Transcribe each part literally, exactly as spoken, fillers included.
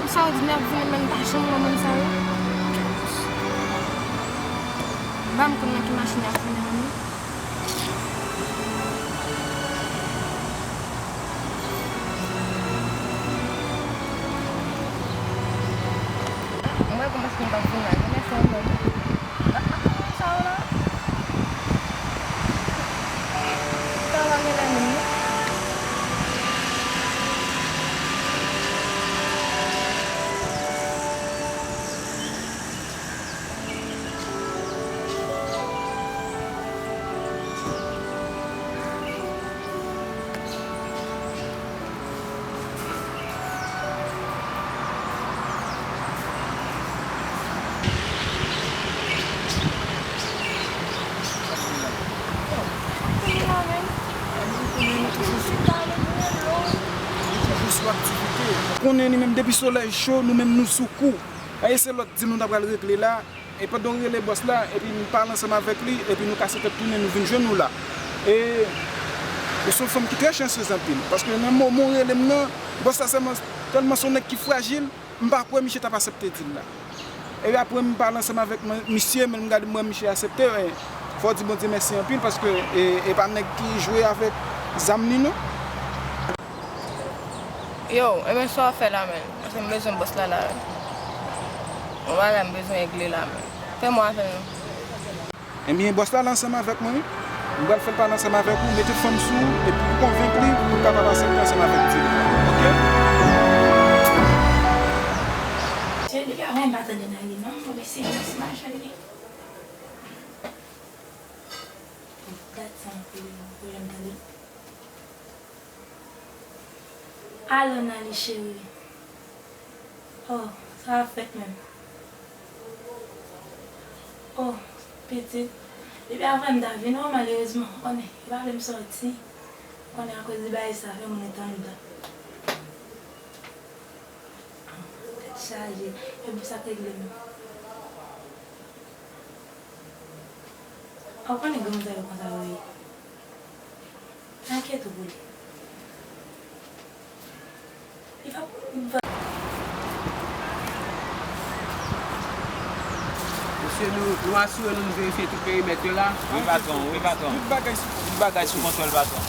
Sa w di m y ap vini, men m pa janm wè moun sa yo. Ban m konn nan ki machin y ap vini an non. Mwen kòmanse m pa vin la, men fè yon nòm. Sa yo la. Sa yo la gen la menm non. Konnen li menm depi solèy cho, nou menm nou sou kou. Aye se lòt dil nou ta pral regle la. E pandan w rele bòs la, epi m pale ansanm avèk li, epi nou kase tèt tounen, nou vin jwenn ou la. E, e se yon fanm ki trè chansyez anpil. Paske nan moman w rele m nan, bòs la sèlman, tèlman se yon nèg ki frajil, m pa kwè misye t ap aksepte dil la. Epi apre m pale ansanm avèk mwen, misye, men m gade m wè misye aksepte, men fò w di Bondye mèsi anpil, paske e, e pa nèg ki jwe avèk zam li non. Yo, ebyen sa w ap fè la menm? Paske m bezwen bòs la la. Yon bagay m bezwen regle la menm. Fè mwen avè l non. Ebyen, bòs la la ansanm avèk mwen wi. M pral fè l pale ansanm avèk ou, mete fanm sou ou, epi pou konvenk li, pou l kapab aksepte ansanm avèk dil la. Oke? Mesye, depi avan m pa tande nan li non, bon, mesye, mesye machann li. Dat sa m ap rele l, m ap rele l, m tande. Alo, Nali cheri. Oh, sa ap fèt menm. Oh, pitit. Depi avan m ta vin, oh, malerezman, ou konnen, yo pa vle m sòti. Ou konnen akoz de bagay sa, fè moun ret anndan. Tèt chaje. E pou sa k regle menm. Ou konnen granmoun sa yo konsa yo ye. Pa enkyete w pou li. Li va, li va. Mesye, nou, nou asire nou, nou verifye tout perimèt yo la. Wi, patwon, wi, patwon. Tout bagay sou kontwòl. Tout bagay sou kontwòl, patwon.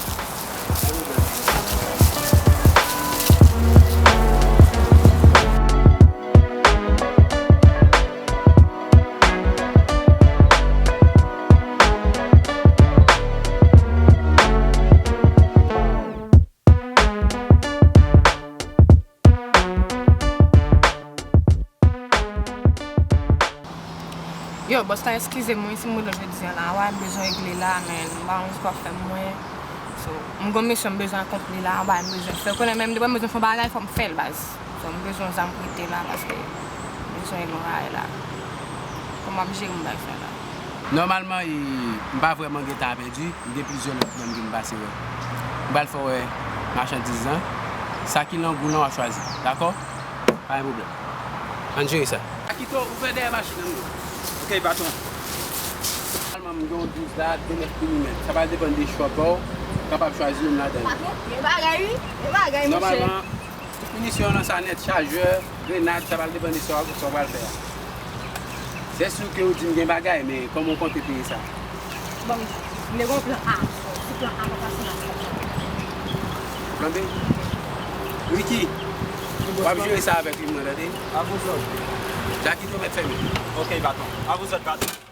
Yo, bòs la, eskize m wi si m rele w jodi a la. Bagay m bezwen regle la, men m pa konn sa w ap fè m mwen. So, m gon misyon m bezwen akonpli la, yon bagay m bezwen fè. Ou konnen menm depi m bezwen fè yon bagay, fò m fè l, baz. So, m bezwen yon zam prete la, paske m bezwen yon bagay la. Kòman m ap jere m bagay sa la? Nòmalman, e, m pa vrèman gen tan a pèdi. M gen plizyè lòt moun ke m pase wè. M pral fè w wè machandiz lan. Sa ki nan gou lan w ap chwazi. Dakò? Pa gen pwoblèm. Ann jere sa. Akito, ouvè dèyè machin nan non. Oke, patwon. Nòmalman, m gen yon douz la, de nèf milimèt. Sa pral depann de chwa pa w. Ou kapab chwazi youn ladan yo. Patwon, gen bagay wi. Gen bagay, monchè. Nòmalman, tout minisyon lan sa nèt, chajè, grenad, sa pral depann de sa w, sa w pral fè a. Se si ke w di m gen bagay, men kòman w konte peye sa? Bon, m gen yon plan A. Si plan A pa pase, n ap fè plan B. Plan B? Ricky, w ap jere sa avèk li, mwen, tande? A vous autres. Jakito mèt fèmen. Oke, patwon. A vous autres, patwon.